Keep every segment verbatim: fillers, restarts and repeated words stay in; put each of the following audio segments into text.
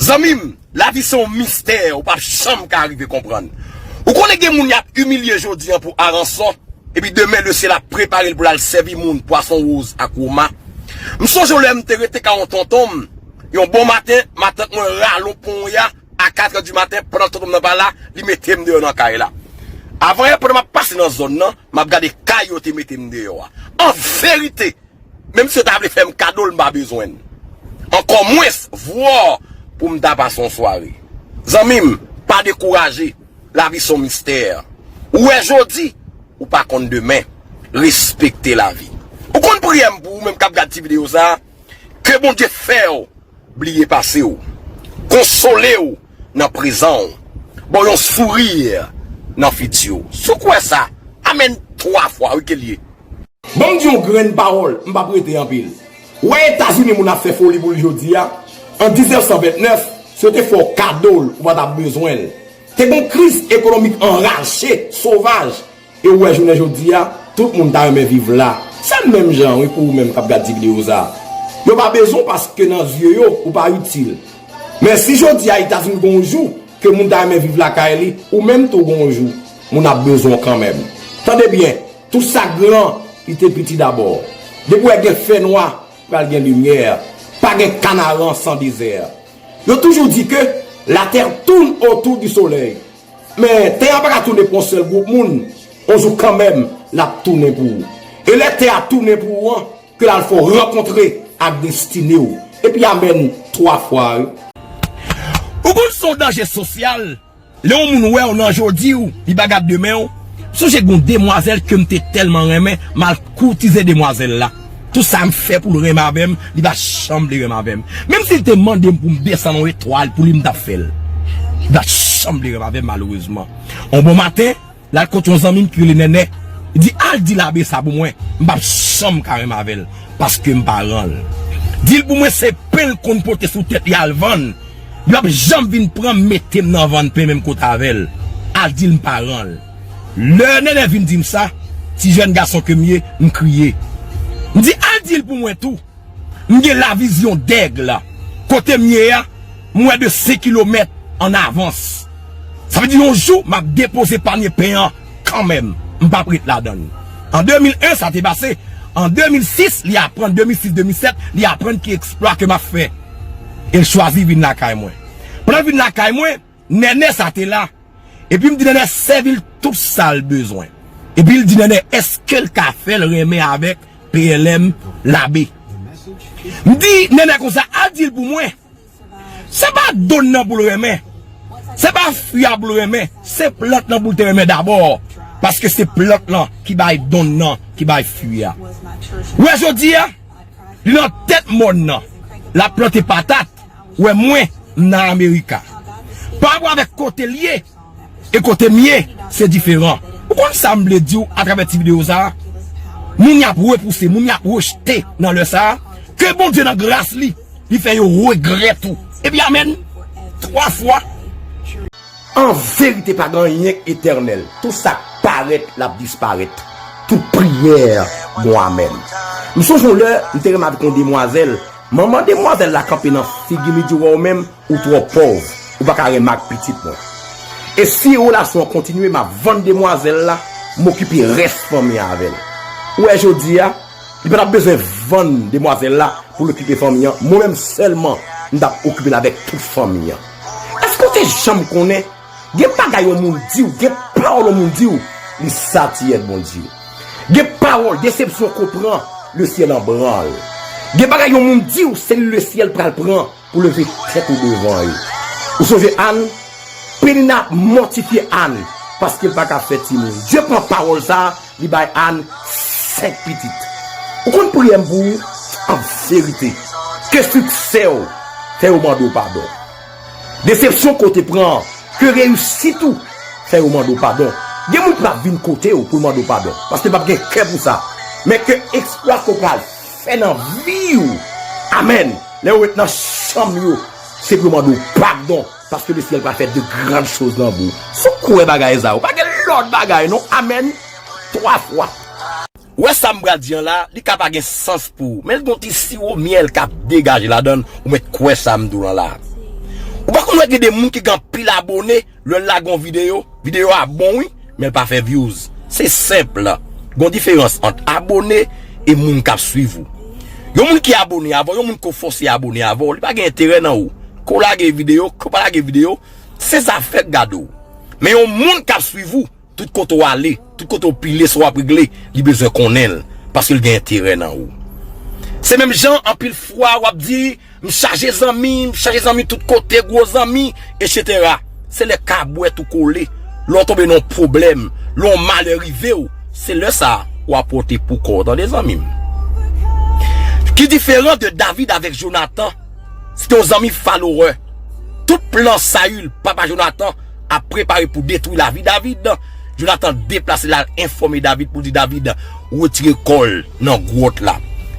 Zanmi m, lavi se yon mistè ou p ap janm ka rive konprann. Ou konnen gen moun y ap imilye jodi a pou aransò, epi demen lesyèl ap prepare l pou l al sèvi moun pwason woz ak woma. M sonje yon lè m te rete kay yon tonton m, yon bon maten, matant mwen rale yon ponya a katrè di maten, pandan tonton m nan pa la, li mete m deyò nan kay la. Avanyè, pandan m ap pase nan zòn nan, m ap gade kay yo te mete m deyò a. An verite, menm si yo ta vle fè m kado l, m pa bezwen l. Ankò mwens vwò pou m ta pase yon sware. Zanmi m, pa dekouraje. Lavi se yon mistè. Ou wè jodi, ou pa konn demen. Respekte lavi. Ou konn priyè m pou ou menm k ap gad ti videyo sa a? Ke Bondye fè w bliye pase w, konsole w nan prezan w, ba w yon souri nan fiti w. Si w kwè sa, amèn twa fwa, wi, ke l ye. Ban m di yon grenn pawòl, m p ap rete anpil. Ou wè Etazini moun ap fè foli pou l jodi a? An diznèf san vennèf, si yo te fè w kado l, ou pa t ap bezwen l. Te gen yon kriz ekonomik anraje, sovaj, e ou wè jounen jodi a, tout moun ta renmen viv la. Se menm jan, wi, pou ou menm k ap gad ti videyo sa a. Yo pa bezwen w paske nan zye yo, ou pa itil. Men si jodi a Etazini gen yon jou ke moun ta renmen viv lakay li, ou menm tou gen yon jou, moun ap bezwen w kanmenm. Tande byen, tout sa gran, li te piti dabò. Depi w wè gen fènwa, pral gen limyè. Pa gen Kanaran san dezè. Yo toujou di ke latè tourne autour du soleil. Men, tè a pa ka tounen pou yon sèl gwoup moun. Yon jou kanmenm, l ap tounen pou ou. E lè tè a tounen pou ou an, ke l al fè w rankontre ak destine w. Epi amèn twa fwa, wi. Ou konn se yon danje sosyal. Lè yon moun wè w nan jodi w, li pa gad demen w. Sonje gen yon demwazèl ke m te tèlman renmen, m al koutize demwazèl la. Tout sa m fè pou l renmen avè m, li pa janm vle renmen avè m. Menm si l te mande m pou m desann yon etwal pou li, m t ap fè l. Li pa janm vle renmen avè m, malerezman. Yon bon maten, l al kote yon zanmi m ki rele Nènè. Li di, "Al di Labe sa pou mwen." M p ap janm ka renmen avè l, paske m pa ran l. Di l pou mwen se pen l konn pote sou tèt li al vann. Li p ap janm vin pran m mete m nan vann pen menm kote avè l. Al di l m pa ran l. Lè Nènè vin di m sa, ti jèn gason ke m ye, m kriye. M di, "Al di l pou mwen tou." M gen lavizyon dèg la. Kote m ye a, m wè de senk kilomèt an avans. Sa vle di yon jou, m ap depoze panye pen an kanmenm. M p ap ret ladan l. An de mil en, sa te pase. An de mil sis, li aprann, de mil sis, de mil sèt, li aprann ki eksplwa ke m ap fè. E l chwazi vin lakay mwen. Pandan l vin lakay mwen, Nènè sa te la. Epi m di Nènè sèvi l tout sa l bezwen. Epi l di Nènè, èske l ka fè l renmen avèk P L M Labe? M di Nènè konsa, al di l pou mwen. Se pa don nan pou l renmen. Se pa fwi a pou l renmen. Se plant nan pou l te renmen dabò. Paske se plant lan ki bay don nan, ki bay fwi a. Ou wè jodi a, li nan tèt mòn nan. L ap plante patat. Ou wè mwen, m nan Amerika. Pa rapò avèk kote l ye, e kote m ye, se diferan. Ou konn sa m vle di w atravè ti videyo sa a? Moun y ap repouse, moun y ap rejte nan lè sa a, ke Bondye nan gras li, li fè yo regrèt ou. Epi amèn twa fwa. An verite, pa gen anyen k etènèl. Tout sa k parèt, l ap disparèt. Tout priyè, gon amèn. M sonje yon lè, m te renmen avèk yon demwazèl. Manman demwazèl la kanpe nan figi m, li di, "Wè w menm, ou twò pòv. Ou pa ka renmen ak pitit mwen. E si relasyon an kontinye, m ap vann demwazèl la, m okipe rès fanmi an avè l." Ou wè jodi a, li pa t ap bezwen vann demwazèl la pou l okipe fanmi an. Mwen menm sèlman, m t ap okipe l avèk tout fanmi an. Èske w te janm konnen, gen bagay yon moun di w, gen pawòl yon moun di w, li satiyè Bondye? Gen pawòl, desepsyon ke w pran, lesyèl an branl. Gen bagay yon moun di w, se li lesyèl pral pran pou leve tèt ou devan yo. Ou sonje Ann? Penina ap mòtifye Ann paske l pa ka fè timoun. Dye pran pawòl sa a, li bay Ann senk pitit. Ou konn priyè m pou ou? An verite, ke siksè w fè yo mande w padon. Desepsyon ke w te pran an, ke reyisit ou fè yo mande w padon. Gen moun k p ap vin kote w pou l mande w padon, paske l p ap gen kè pou sa. Men ke eksplwa ke w pral fè nan vi w. Amèn. Lè yo ret nan chanm yo, se pou yo mande w padon, paske lesyèl pral fè de grann choz nan vi w. Si w kwè bagay sa yo, pa gen lòt bagay non. Amèn. Twa fwa. Ou wè sa m pral di an la, li ka pa gen sans pou ou, men l gon ti siwo myèl k ap degaje ladan l, ou mèt kwè sa m di w lan la. Ou pa konn wè gen de moun ki gen anpil abone, lè l lage yon videyo, videyo a bon wi, men l pa fè views. Se senp. Gon diferans ant abone e moun k ap swiv ou. Yon moun ki abone avè w, yon moun ke w fòse abone avè w, li pa gen enterè nan ou. Ke w lage videyo, ke w pa lage videyo, se zafè k gade w. Men yon moun k ap swiv ou, tout kote w ale, tout kote w pile, sa w ap regle, li bezwen konnen l, paske l gen enterè nan ou. Se menm jan, anpil fwa, w ap di, m chaje zanmi, m chaje zanmi tout kote, gwo zanmi, etsetera. Se lè kabwèt ou kole, lè w tonbe nan yon pwoblèm, lè yon malè rive w, se lè sa a w ap pote pou kò w, tande zanmi m. Ki diferan de David avèk Jonatan, se te yon zanmi follower. Tout plan Saül, papa Jonatan, ap prepare pou detwi lavi David, Jonatan deplase l al enfòme David pou l di David retire kò l nan gwòt la.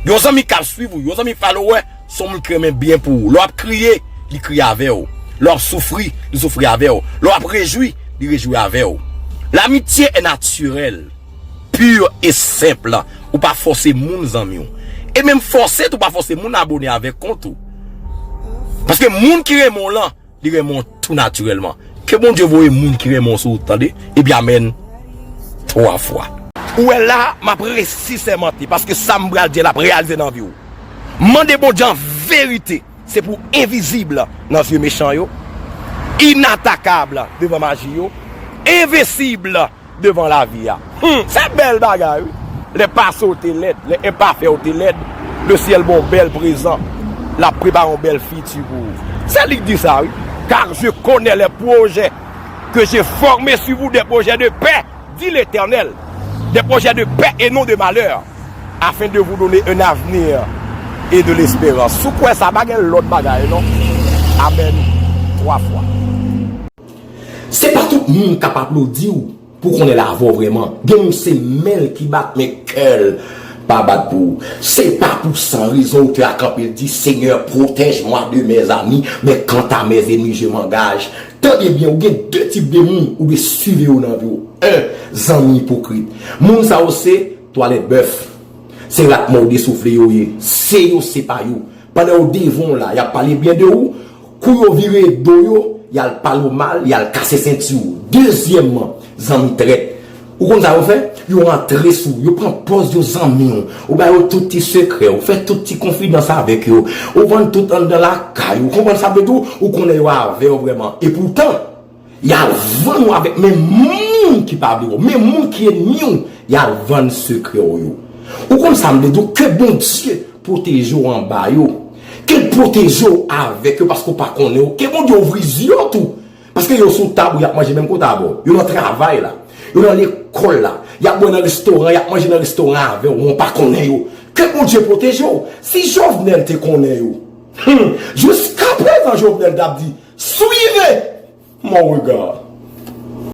Yon zanmi k ap swiv ou, yon zanmi follower, se yon moun ki renmen byen pou ou. Lè w ap kriye, li kriye avè w. Lè w ap soufri, li soufri avè w. Lè w ap rejwi, li rejwi avè w. L'amitié est naturelle, pure et simple. Ou pa fòse moun zanmi w. E menm fòse tou, pa fòse moun abone avèk kont ou. Paske moun ki renmen w lan, li renmen w tou natirèlman. Ke Bondye voye moun ki renmen w sou wout, tande? Epi amèn. Twa fwa. Ou wè la, m ap resi sèmante, paske sa m pral di a l ap reyalize nan vi w. Mande Bondye an verite, se pou envizib nan zye mechan yo, inatakab devan maji yo, envensib devan lavi a. Hmm, se bèl bagay, wi. Lè pase w te lèd, lè enpafè w te lèd, le syèl ba w bèl prezan, l ap prepare yon bèl fiti pou ou. Se li k di sa, wi. Car je connais les projets que j'ai formés sur vous, des projets de paix, dit l'Éternel, des projets de paix et non de malheur, afin de vous donner un avenir et de l'espérance. Si w kwè sa, pa gen lòt bagay, non. Amèn. Twa fwa. Se pa tout moun k ap aplodi w pou konnen lavè w vrèman. Gen moun se men l ki bat, men kè l pa bat pou ou. Se pa pou san rezon otè a kanpe l di, Seigneur, protège-moi de mes amis, mais quant à mes ennemis, je m'engage. Tande byen, ou gen de tip de moun ou dwe siveye yo nan vi w. En, zanmi ipokrit. Moun sa yo se twalèt bèf. Se rat mò desoufle yo ye. Se yo, se pa yo. Pandan yo devan w la, y ap pale byen de ou. Kou yo vire do yo, y al pale w mal, y al kase senti w. Dezyèmman, zanmi trèt. Ou konn sa yo fè? Yo rantre sou ou, yo pran pòz yo zanmi w. Ou ba yo tout ti sekrè w, ou fè tout ti konfidans avèk yo. Ou vann tout anndan lakay ou. Ou konprann sa m vle di w? Ou konnen yo avè w vrèman. Epoutan, y al vann ou avèk menm moun ki pa vle wè w, menm moun ki ènmi w, y al vann sekrè w yo. Ou konn sa m vle di w? Ke Bondye pwoteje w anba yo. Ke l pwoteje w avèk yo, paske w pa konnen yo. Ke Bondye ouvri zye w tou. Paske yo sou tab ou, y ap manje menm kote avè w. Yo nan travay la. Yo nan lekòl la. Y ap bwè nan restoran, y ap manje nan restoran avè w, men w pa konnen yo. Ke Bondye pwoteje w. Si Jovenel te konnen yo, hmm, jiskaprezan Jovenel t ap di, suivez mon regard.